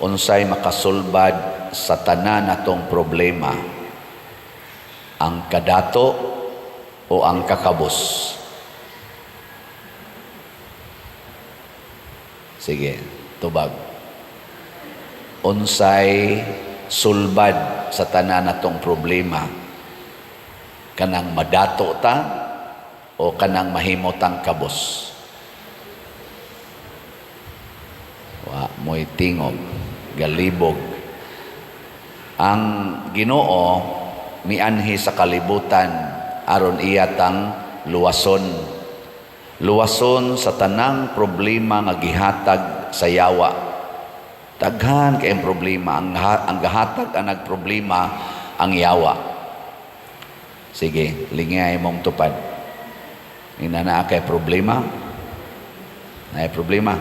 Unsay makasulbad sa tanan natong problema? Ang kadato o ang kakabos? Sige, tubag. Unsay sulbad sa tanan natong problema? Kanang madato ta o kanang mahimo tang kabos? Wa mo'y tingog, galibog. Ang Ginoo mianhi sa kalibutan aron iya tang luwason. Luwason sa tanang problema nga gihatag sa yawa. Daghan kayong problema. Ang gahatag ang nagproblema ang yawa. Sige, lingay mong tupad. Ina naa kay problema? Naay problema?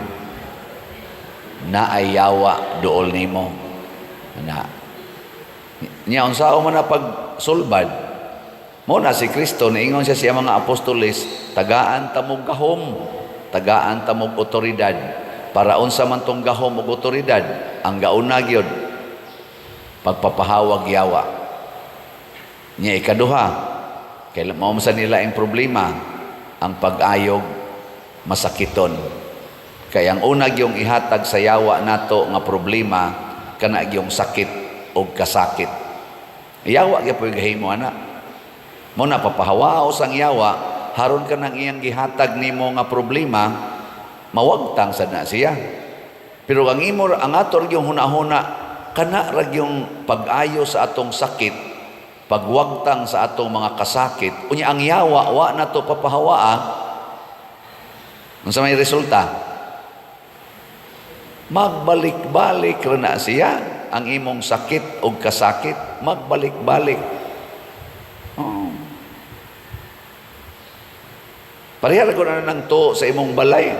Naay yawa duol nimo. Na. Nya unsaon man na pagsulbad? Mo na si Kristo niingon siya sa mga apostoles, tagaan ta mog gahom, tagaan ta mog otoridad. Para unsa man tong gahom ug otoridad, ang gauna gyud pagpapahawag yawa. Nya ikaduha, kay mao sa nila ang problema, ang pag-ayog masakiton. Kay ang una gyung ihatag sa yawa nato nga problema kana gyung sakit og kasakit. Yawa gyud gahimo ana. Mo na papahawaos ang yawa, haron ka nang iyang gihatag nimo nga problema, mawagtang sad na siya. Pero ang imo ang ato ra gyung hunahuna kana ra gyung pag-ayo sa atong sakit, pagwagtang sa atong mga kasakit, unya ang yawa wa na to papahawaa. Unsa may resulta? Magbalik-balik ra na siya ang imong sakit og kasakit, magbalik-balik. Oh. Pareha ra ko na nang to sa imong balay.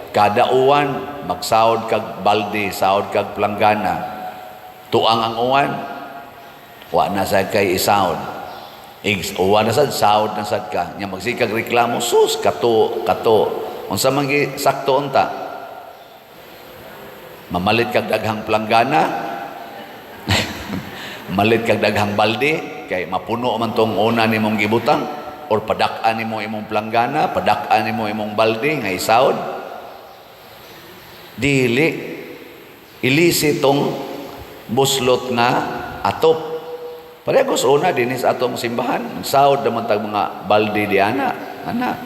Kada uwan, magsahod kag balde, sahod kag planggana. Tuang ang uwan, wa na sad kay isahod. Igs, uwan na sad, sahod na sad ka. Nya magsikag reklamo, sus, kato, kato. Unsa man gi sakto unta? Mamalit kag daghang planggana, malit kag daghang balde, kay mapuno man tong una nimong gibutang, or padak-an nimo imong planggana, padak-an nimo imong balde nga isahod. Dili ilisi tong buslot nga atop. Pareho sa una dinhi sa atong simbahan, sahod naman tag mga balde di ana, ana.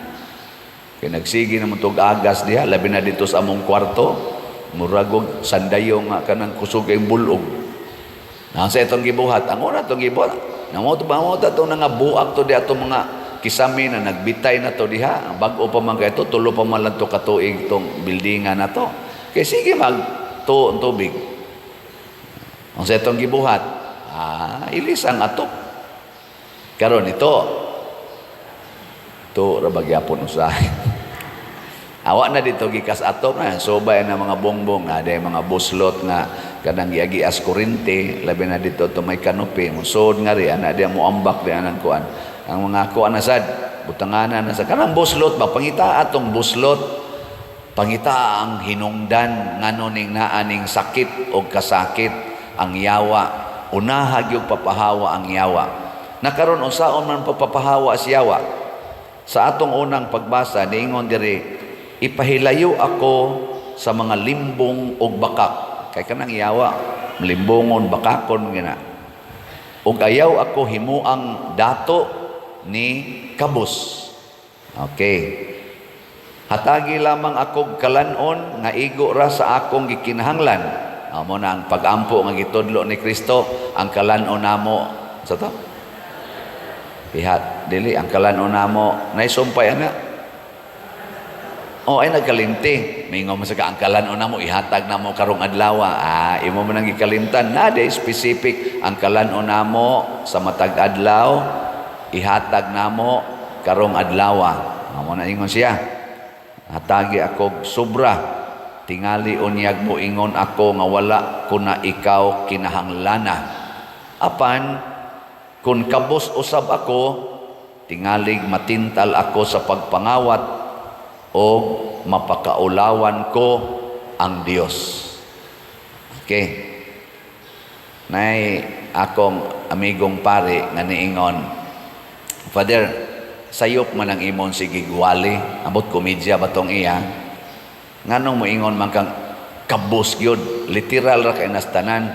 Kay nagsige naman tog agas diha, labi na dito sa among kwarto, murag og sandayo nga kanang kusog kay bulog. Na sa itong gibuhat, ang una itong gibuhat, namo to ba mo ta to nga buak to di atong mga kisame na nagbitay na to diha, bag-o pa man kay to, tulo pa man lang to katuig tong buildingan na to. Kay sige mag to ang tubig. Ang sa itong gibuhat, ilis ang atop. Karon ito, to ra bagyapon usahay. Awa na dito gikas atop na subay na mga bongbong na day mga buslot nga kanang giagias kurente, labi na dito to may kanopi musod nga ri ana di mo ambak di anang kuan ang mga kuan na sad butanganan na sa kanang buslot ba, pangita atong buslot, pangita ang hinungdan ngano ning naa ning sakit og kasakit ang yawa. Unaha gyud papahawa ang yawa. Nakaron unsaon man pagpapahawa si yawa? Sa atong unang pagbasa niingon diri, ipahilayo ako sa mga limbong og bakak. Kay kanang yawa limbongon, bakakon gina. Ug ayaw ako himuang dato ni kabus. Okay. Hatagi lamang ako kalan-on nga igo ra sa akong gikinahanglan. Amo na ang pag-ampo nga gitudlo ni Kristo, ang kalan-on namo sa to. Pihat dili ang kalan-on namo naisumpay ana. Oh, ay nagkalimti. Mingon mo sa ka, ang kalan-on namo ihatag namo karong adlaw. Imo man ang gikalimtan na di specific ang kalan-on namo sa matag adlaw ihatag namo karong adlaw. Amo na ingon siya. Hatagi ako sobra, tingali unyag mo ingon ako nga wala ko na ikaw kinahanglana. Apan kun kabos usab ako, tingalig matintal ako sa pagpangawat o mapakaulawan ko ang Dios. Okay. Okay. Nay akong amigong pare nga niingon, "Father, sayop man ang imong sige gwali." Ambot komedya ba tong iya? Nganong moingon man kang kabos gyud, literal ra kay nas tanan.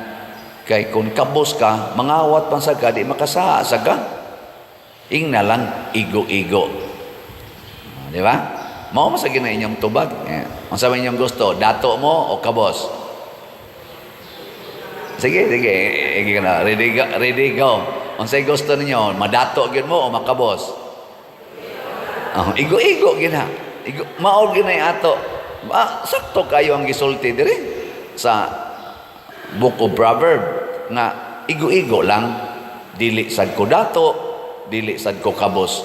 Kay kung kabos ka, mangawat man sa ka, di makasaa sa ka. Ingna lang igo-igo. Ah, di ba? Mao man sa gina inyong tubag. Eh, unsa man inyong gusto, dato mo o kabos? Sige, sige. Sige na. Ready, go, ready, go. Unsay gusto ninyo? Madato gyud mo o makabos? Oh, igo-igo gina. Igo, mao gyud na ato. Ah, sakto kayo ang gisulti diri sa Book of Proverb nga igo-igo lang, dili sad ko dato, dili sad ko kabos.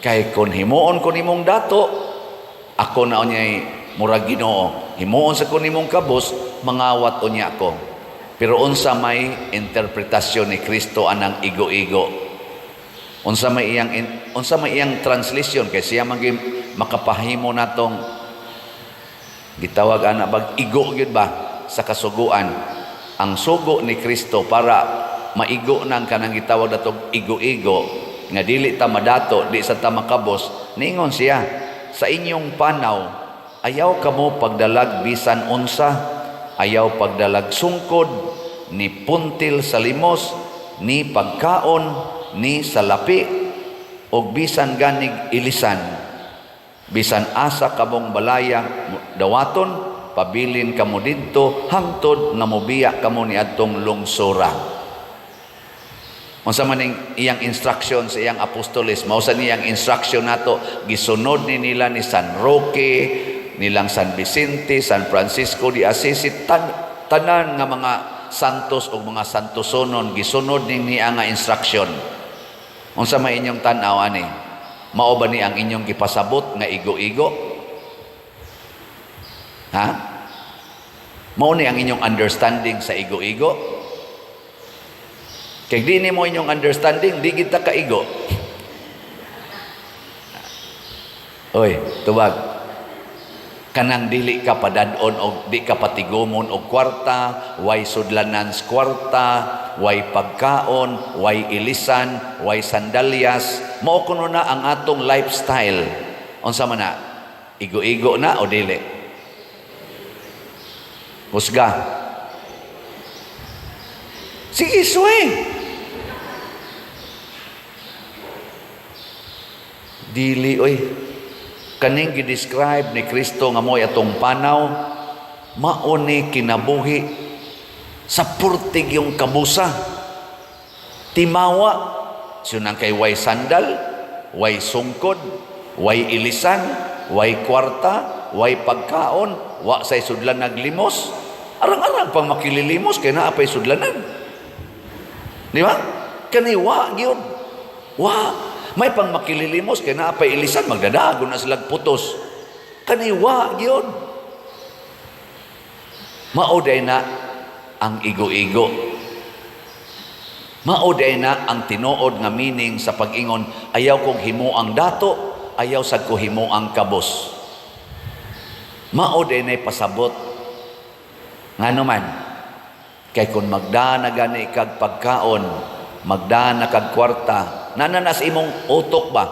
Kay kung himuon ko nimong dato, ako na unyay murag Ginoo. Himuon sa ko nimong kabos, mangawat unya ko. Pero unsa may interpretasyon ni Kristo anang igo-igo? Unsa may iyang translation kay siya man gyud makapahimo natong gitawag ana bag igo gyud ba sa kasuguan? Ang sugo ni Kristo para maigo nang kanang gitawag natong igo-igo nga dili ta madato, di sa ta makabos, niingon siya, "Sa inyong panaw, ayaw kamo pagdalag bisan unsa, ayaw pagdalag sungkod, ni puntil sa limos, ni pagkaon, ni salapi, og bisan ganig ilisan. Bisan asa kamong balaya dawaton, pabilin kamo didto hangtod nga mobiya kamo niadtong lungsora." Unsa man ning iyang instruction sa iyang apostoles, mao sa niyang instruction nato, gisunod ni nila ni San Roque, nilang San Vicente, San Francisco de Assisi, tanan nga mga santos o mga santosonon, gisunod ni niya nga instruction. Unsa may inyong tan-aw ani? Mao ba ni ang inyong gipasabot nga igo-igo? Ha? Mao ni ang inyong understanding sa igo-igo? Kay di nimo inyong understanding, di kita kaigo. Oy, tubag. Kanang dili ka padadon og di ka patigumon og kwarta, way sudlanan sa kwarta, way pagkaon, way ilisan, way sandalyas, mao kuno na ang atong lifestyle. Unsa man na? Igo-igo na o dili? Husga. Sige, suwe. Dili oy. Kaning gi-describe ni Kristo nga mo'y atong panaw, mao ni kinabuhi sa purtig yung kabusa. Timawa, sunang kay way sandal, way sungkod, way ilisan, way kwarta, way pagkaon, wa say sudlan naglimos. Arang-arang pang makililimos kay naa pay sudlanan. Di ba? Kani wa gyud. Wa. May pang makililimos kay naa pay ilisan, magdadago na silag putos. Kani wa gyud. Mao day na ang igo-igo. Mao day na ang tinuod nga meaning sa pag-ingon, ayaw kong himuang dato, ayaw sad ko himuang kabos. Mao day na pasabot. Ngano man, kay kung magdana gani kag pagkaon, magdana kag kwarta, nananas imong utok ba?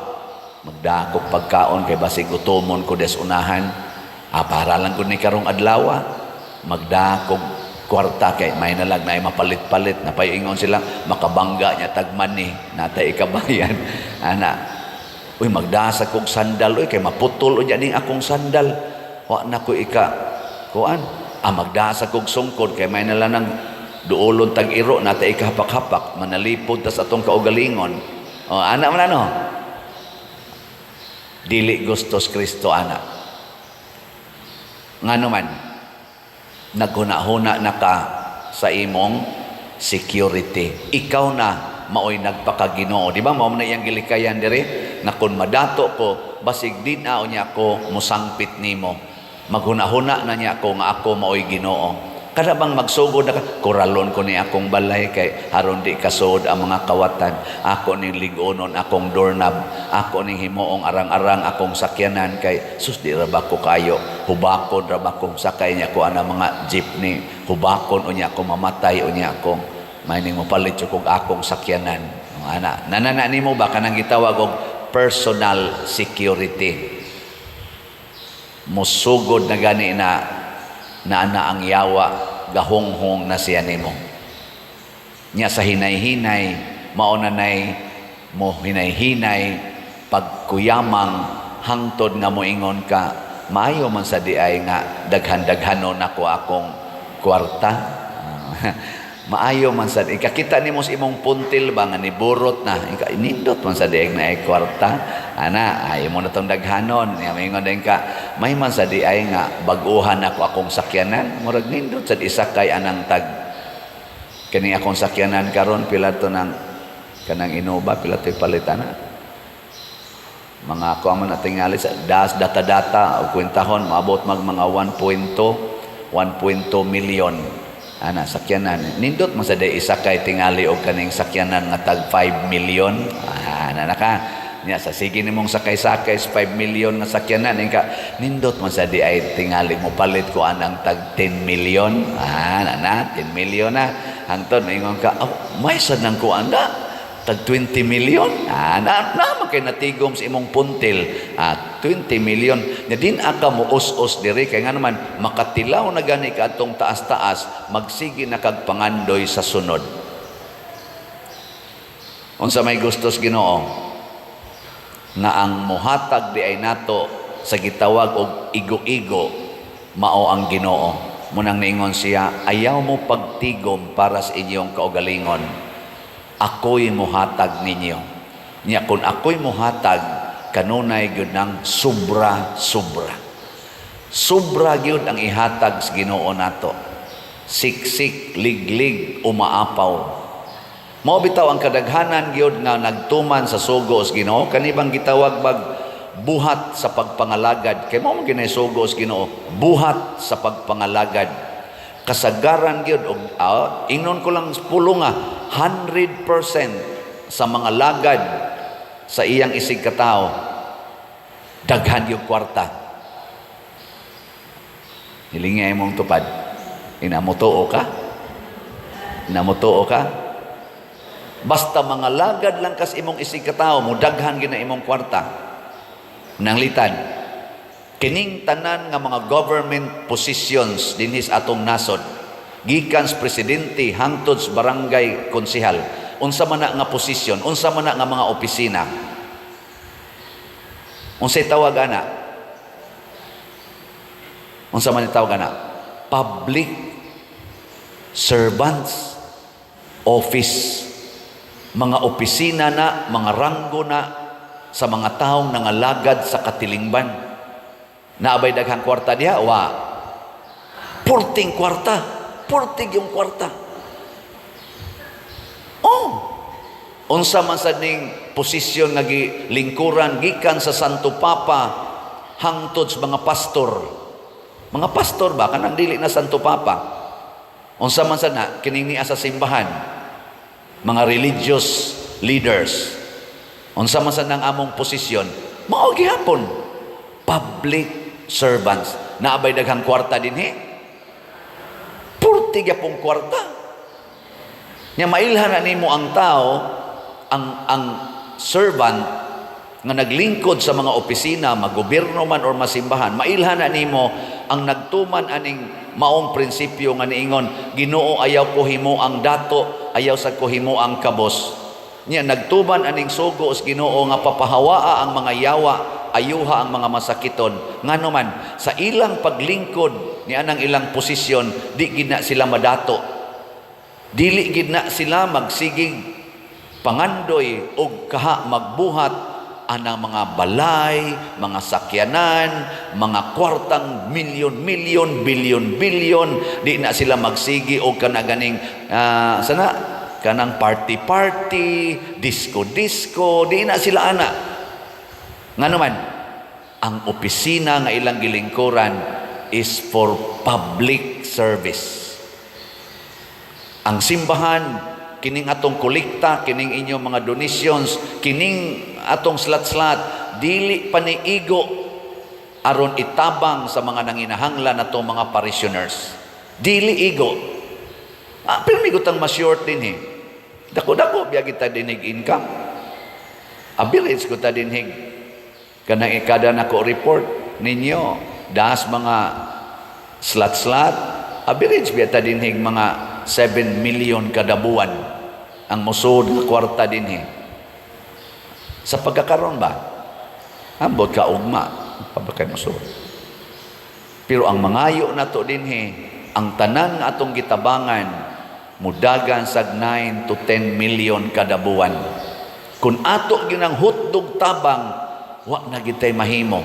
Magdakog pagkaon kay basig gutomon ko des unahan. Ah, para lang ko ni karong adlaw. Magdakog kwarta kay may nalag na mapalit-palit na paingon sila makabangga niya tagman ni natay ikabayan ana. Uy, magdasa kog sandal uy, kay maputol unya ning akong sandal, wa na ko ika kuan. Ah, magdasa kog sungkod kay may nala nang duolon tag iro, natay ikahapak-hapak, manalipod ta sa atong kaugalingon. Oh, ana man ano, dili gustos Kristo ana. Ngano man, naghuna-huna na ka sa imong security. Ikaw na maoy nagpakaginoo. Di ba mao man na iyang gilikayan diri nga kung madato ko, basig di na niya ko musangpit nimo. Maghuna-huna na niya ako nga ako maoy Ginoo. Kada bang magsugod na ka, "Koralon ko ni akong balay kay aron di kasod ang mga kawatan. Ako ning lig-onon akong doorknob. Ako ning himuong arang-arang akong sakyanan kay sus, di ra ba ko kayo hubakon ra ba kong sakay niya ko ana mga jeepney, hubakon unya ako, mamatay unya ako. May ning mopalit jud kog akong sakyanan." Ana nanana nimo ba kanang gitawag og personal security? Musugod na gani na na ana ang yawa, gahonghong na siya nimo. Nya sa hinay-hinay, mao na nay mo hinay-hinay pagkuyamang hangtod nga moingon ka, "Maayo man sa diay nga daghan-daghanon ako akong kwarta. Maayo man sa ikakita nimo sa imong puntil ba nga niburot na ika, nindot man sa diay na ay kwarta ana, ay mo na tong daghanon." Nya moingon din ka, "May man sa diay nga bag-uhan ako akong sakyanan, murag nindot sad isakay anang tag kani akong sakyanan karon." Pila to nang kanang Innova? Pila to palit ana? Mga kuha man na tingali sa das data-data o kwentahon, maabot mag mga 1.2 1.2 million ana sakyanan. Nindot man sa day isakay tingali og kaning sakyanan nga tag 5 million ana na ka. Nya sa sige nimong sakay-sakay sa 5 million nga sakyanan ka, "Nindot man sa di ay tingali mo palit ko anang tag 10 million ana na." 10 million na hangtod maingon ka, "Oh, may sad nang kuan na tag 20 million." Na na man kay natigom sa imong puntil. 20 million nya din aka mo us-us diri kay nga naman makatilaw na gani ka atong taas-taas, magsige na kag pangandoy sa sunod. Unsa may gustos Ginoo? Nga ang muhatag di ay nato sa gitawag og igo-igo mao ang Ginoo. Munang niingon siya, "Ayaw mo pagtigom para sa inyong kaugalingon. Ako'y muhatag ninyo." Nya kung ako'y muhatag, kanunay gyud nang sobra-sobra. Sobra gyud ang ihatag sa Ginoo nato. Siksik, liglig, umaapaw. Mao bitaw ang kadaghanan gyud nga nagtuman sa sugo sa Ginoo, kani bang gitawag bag buhat sa pagpangalagad, kay mao man gyud sugo sa Ginoo, buhat sa pagpangalagad. Kasagaran gyud og ingnon ko lang pulo nga 100% sa mga lagad sa iyang isig katao, daghan yung kwarta. Hilingi imong tupad. Inamutuo ka? Inamutuo ka? Basta mga lagad lang kas imong isig katao, mo daghan gyud na imong kwarta. Nanglitan. Kining tanan nga mga government positions dinhi sa atong nasod, gikan sa presidente hangtod sa barangay konsehal, unsa man na nga posisyon, unsa man na nga mga opisina. Unsay tawag ana? Unsa man tawag ana? Public servants office. Mga opisina na, mga ranggo na sa mga taong nangalagad sa katilingban. Naabay daghang kwarta diha? Wa. Purting kwarta. Purting yung kwarta. Oh. Unsa man sad ning posisyon nga gilingkuran gikan sa Santo Papa hangtod sa mga pastor? Mga pastor ba kanang dili na Santo Papa? Unsa man sad na kining niya sa simbahan? Mga religious leaders. Unsa man sad nang among posisyon? Mao gihapon. Public servants. Naabay daghang kwarta dinhi? Purti gyapong kwarta. Nya mailhan na nimo ang tao, ang servant nga naglingkod sa mga opisina, magobyerno man or masimbahan, mailhan na nimo ang nagtuman aning maong prinsipyo nga niingon, "Ginoo, ayaw ko himo ang dato, ayaw sa ko himo ang kabos." Nya nagtuman aning sugo sa Ginoo nga papahawaa ang mga yawa, ayuha ang mga masakiton. Ngano man sa ilang paglingkod ni anang ilang posisyon, di gid na sila madato. Dili gid na sila magsigig pangandoy og kaha magbuhat anang mga balay, mga sakyanan, mga kwartang milyon-milyon, bilyon-bilyon, di na sila magsigi og kana ganing sana kanang party-party, disco-disco, di na sila ana. Ngano man, ang opisina nga ilang gilingkuran is for public service. Ang simbahan, kining atong kolekta, kining inyong mga donations, kining atong slat-slat, dili pa ni igo aron itabang sa mga nanginahanglan natong mga parishioners. Dili igo. Ah, pero may gutang ma-short din eh. Dako-dako, biya kita dinhig income. Average ko ta dinhig. Kanang ikada na ko report ninyo, das mga slat-slat, average biya ta dinhig mga 7 million kada buwan ang musod nga kwarta dinhi. Sa pagkakaroon ba? Ambot ka ugma, pabakay musod. Pero ang mangayo nato dinhi, ang tanan nga atong gitabangan mudagan sag 9 to 10 million kada buwan. Kung ato ginang hotdog tabang, wa na gitay mahimo.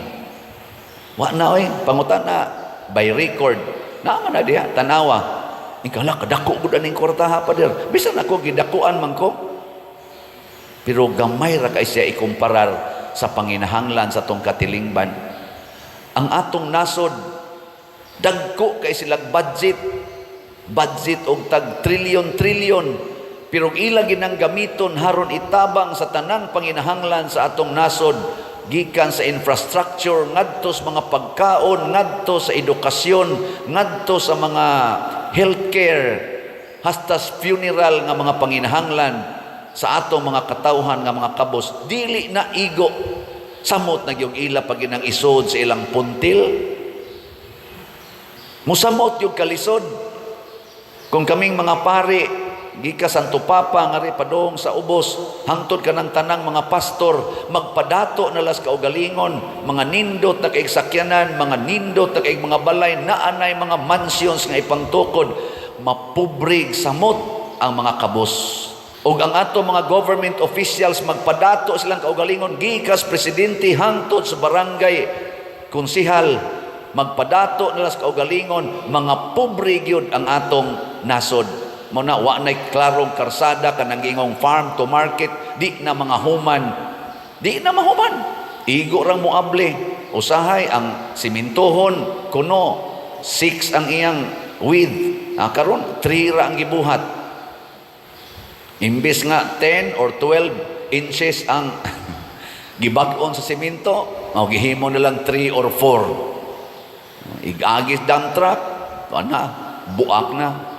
Wa na oy, pangutan na by record. Naa man na diha, tanawa. Ikala kadako gud aning kwarta ha, pader. Bisan ako gidakuan man ko. Pero gamay ra kay siya ikumparar sa panginahanglan sa atong katilingban. Ang atong nasod, dagko kay silag budget, budget og tag trilyon-trilyon, pero ila ginang gamiton haron itabang sa tanang panginahanglan sa atong nasod, gikan sa infrastructure ngadto sa mga pagkaon, ngadto sa edukasyon, ngadto sa mga healthcare, hasta sa funeral nga mga panginahanglan sa atong mga katawhan nga mga kabos, dili na igo. Samot na gyud ila pag ginang isod sa ilang puntil. Musamot yung kalisod kung kaming mga pari gika Santo Papa ngari padong sa ubos hangtod kanang tanang mga pastor magpadato na las kaugalingon, mga nindot na kaig sakyanan, mga nindot na kaig mga balay, naanay mga mansions nga ipangtukod, mapubrig samot ang mga kabos. Ug ang ato mga government officials magpadato silang kaugalingon, gikas presidente hangtod sa barangay konsihal, magpadato nila sa kaugalingon, mga pobre gyud ang atong nasod. Mo na wa nay klarong karsada, kanang giingong farm to market di na mga human, di na mahuman, igo rang moable. Usahay ang simintohon kuno 6 ang iyang width, ah, karon 3 ra ang gibuhat. Imbes nga 10 or 12 inches ang gibag-on sa simento, mao gihimo na lang 3 or 4. Igagis dump truck, ana, buak na.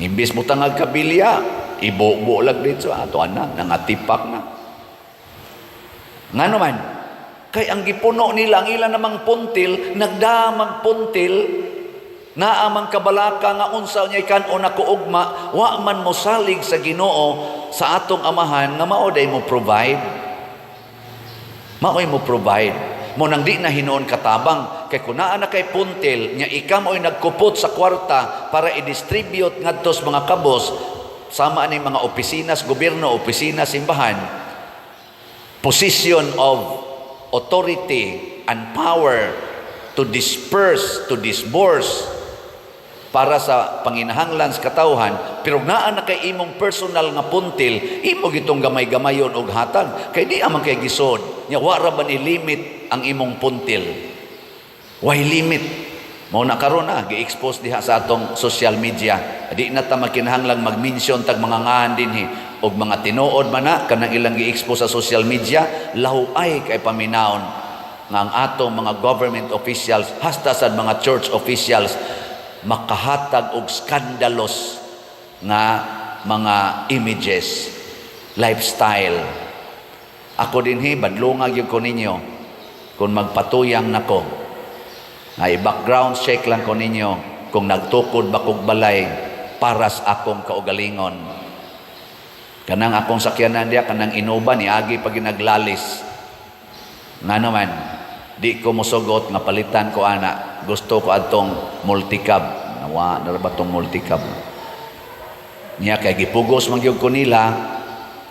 Imbes mo tangag kabilya, ibubo lang dito, ato ana, nangatipak na. Ngano man, kay ang gipuno nila, ang ilan namang puntil, nagdamag puntil, naa mang kabalaka nga unsa niya kan-on ako ugma, wa man mosalig sa Ginoo sa atong Amahan nga mao day mo provide. Mao'y mo provide. Mo nang di na hinuon katabang kay kun naa na kay puntil nya ikaw mo'y nagkupot sa kwarta para i-distribute ngadto sa mga kabos, sama ani mga opisina sa gobyerno, opisina simbahan, position of authority and power to disperse, to disburse para sa panginahanglan sa katawhan, pero naa na kay imong personal nga puntil, imo gitong gamay-gamayon og hatag kay di amang kay gisod nya. Wa ra ba ni limit ang imong puntil? Why limit? Mao na karon na gi-expose diha sa atong social media. Di na ta makinahanglang mag-mention tag mga ngalan dinhi og mga tinuod man na kanang ilang gi-expose sa social media. Lahuay kay paminawon nga ang atong mga government officials hasta sa mga church officials makahatag og scandalous nga mga images, lifestyle. Ako dinhi, badlunga gyud ko ninyo kung magpatuyang nako. Ay background check lang ko ninyo kung nagtukod ba kog balay para sa akong kaugalingon. Kanang akong sakyanan diya, kanang Innova, niagi pag naglalis. Nga naman, di ko mosugot nga palitan ko ana. Gusto ko adtong multicab. Nawa, na ba tong multicab? Niya kay gipugos man gyud ko nila,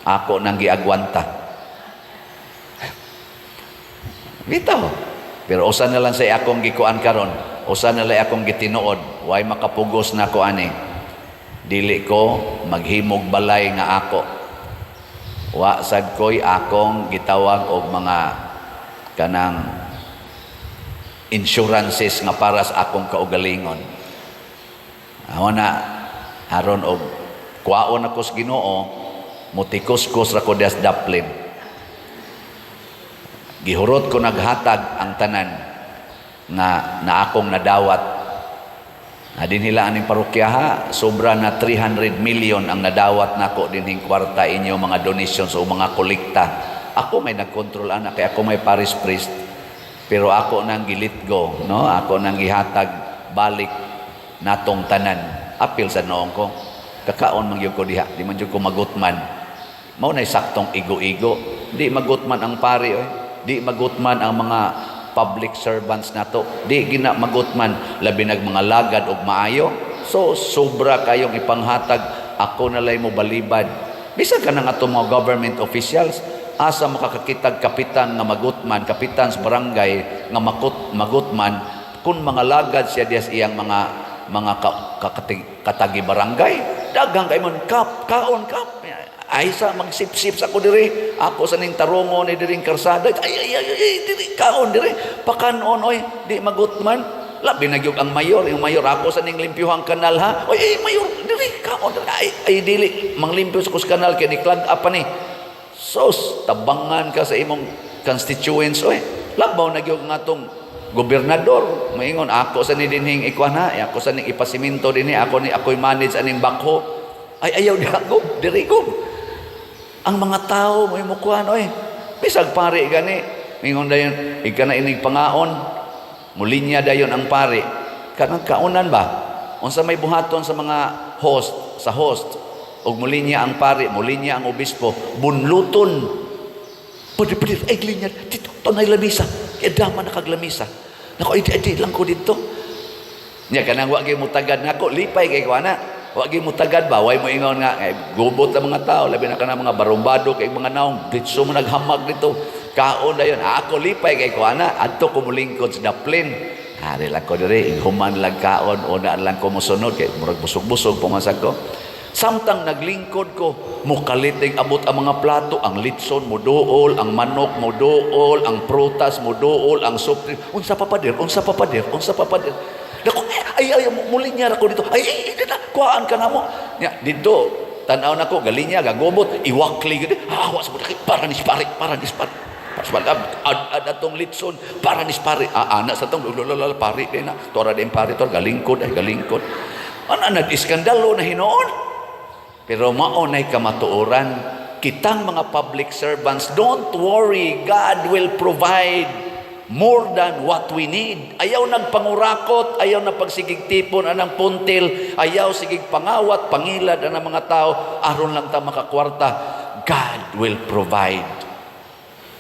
ako nang giagwanta. Bitaw. Pero usa na lang sa akong gikuan karon, usa na lang akong gitinuod, way makapugos na ko ani. Dili ko maghimog balay nga ako. Wa sad ko'y akong gitawag og mga kanang insurances nga para sa akong kaugalingon. Amo na Aron og kuwaon ako sa Ginoo, mutikos-kos ra ko diha sa daplin. Gihurot ko naghatag ang tanan nga na akong nadawat. Na dinhila aning parokya ha, sobra na 300 million ang nadawat nako dinhing kwarta, inyo mga donations o mga kolekta. Ako may nagkontrol ana kay ako may parish priest. Pero ako nang gi-let go, no? Ako nang gihatag balik natong tanan. Apil sa noong ko. Kakaon man gyud ko diha, di man gyud ko magutman. Mao nay saktong igo-igo. Di magutman ang pari oy. Di magutman ang mga public servants nato. Di gina magutman labi nag mga lagad og maayo. So sobra kayong ipanghatag, ako na lay mo balibad. Bisan ka na nga mga government officials, asa makakakitag kapitan nga magutman, kapitan sa barangay nga magutman kung mga lagad siya diya sa iyang mga katagi barangay. Daghang kay man kap kaon kap ay sa magsipsip sa ako diri, ako sa ning tarungo ni diring karsada, ay ay ay, ay diri kaon diri pakanon oy, di magutman. Labi na gyud ang mayor, yung mayor, "Ako sa ning limpyuhang kanal ha." "Oy, ay mayor, diri kaon." "Ay ay, dili manglimpyo sa kanal kay ni clog up pa ni." Sos, tabangan ka sa imong constituents oy. Labaw na gyud nga atong gobernador, maingon, "Ako sa ni dinhing ikuan ha, ako sa ning ipasiminto dinhi, ako ni ako'y manage aning bakho." "Ay, ayaw diha gob, diri gob." Ang mga tao mo imukuan oy. Bisag pari gani, mingon dayon, "Ika na inig pangaon." Mulinya dayon ang pari. Kanang kaunan ba? Unsa may buhaton sa mga host, sa host ug mulinya ang pari, mulinya ang obispo, bunluton. "Pwede, pwede, ay linya, dito, ito na lamisa. Kaya dama na kaglamisa. Nako, ay, ay, lang ko dito." Nya kanang wa gyud mo tagad nako, lipay kay ko ana. Wa gyud mo tagad ba, way mo ingon nga ay gubot ang mga tao, labi na kanang mga barumbado kay mga naong ditso mo naghamag dito. Kaon dayon, ako lipay kay ko ana, adto ko molingkod sa daplin. Hari lang ko diri, human lang kaon, una lang ko mosunod kay murag busog-busog pumasag ko. Samtang naglingkod ko, mukalitig abot ang mga plato, ang litson muduol, ang manok muduol, ang prutas muduol, ang soft drink. "Unsa pa, pader? Unsa pa, pader? Unsa pa, pader?" Dako, ay, ay, mulinya ko dito. "Ay, ay, ay, ay, kuhaan ka na mo." Ya, dito, tanaw na ko, galinya, gagubot, iwakli, gani. "Ah, wa sa para ni pare, para ni pare. Para sa ad, ad atong litson, para ni pare." Ah, anak sa tong, lululala, pare din na. Tora din pare, tora, galingkod, ay, galingkod. Ano, nag-iskandalo na hinoon. Pero mao na'y kamatuoran, kitang mga public servants, don't worry, God will provide more than what we need. Ayaw nagpangurakot, ayaw na pagsigig tipon anang puntil, ayaw sigig pangawat, pangilad anang mga tao, aron lang ta makakwarta. God will provide.